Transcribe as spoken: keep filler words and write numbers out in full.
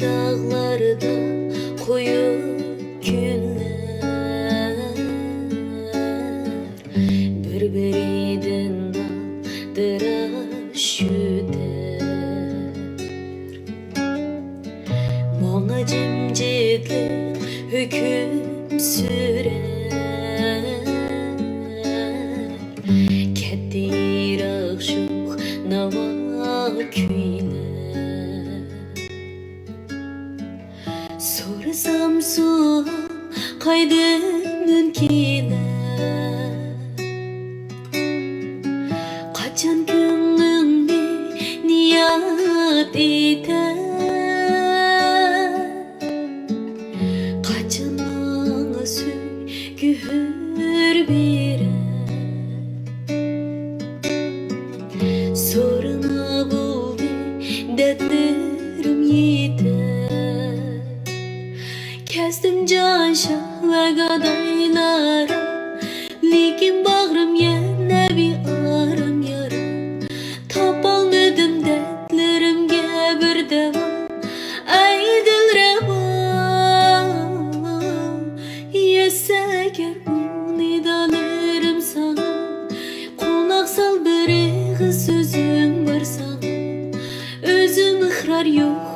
داغلاردا قويۇق كۈنلەر، بىر-بىرىدىن ئالدىراش ئۆتەر. ماڭا جىمجىتلىق ھۆكۈم سۈرەر. كەتتى يىراق شوخ ناۋا كۈيلەر. سورىسام سوئال، قايدىن كېلەر؟ قاچان كۆڭلۈڭنى نىياز ئېيتەر؟ قاچان ماڭا سۆيگۈ ھۆر بېرەر؟ سورىما بولدى دەردلىرىم يېتەر. كەستىم جان شاھ ۋە گادايلار، لېكىن باغرىم يەنە بىئارام يارا. تاپالمىدىم دەردلىرىمگە بىر داۋا. ئەي دىلرەبا، يەتسە ئەگەر بۇ نىدالىرىم ساڭا، قۇلاق سال بىر ئېغىز سۆزۈم بار ساڭا. ئۆزۈم ئىقرار يوق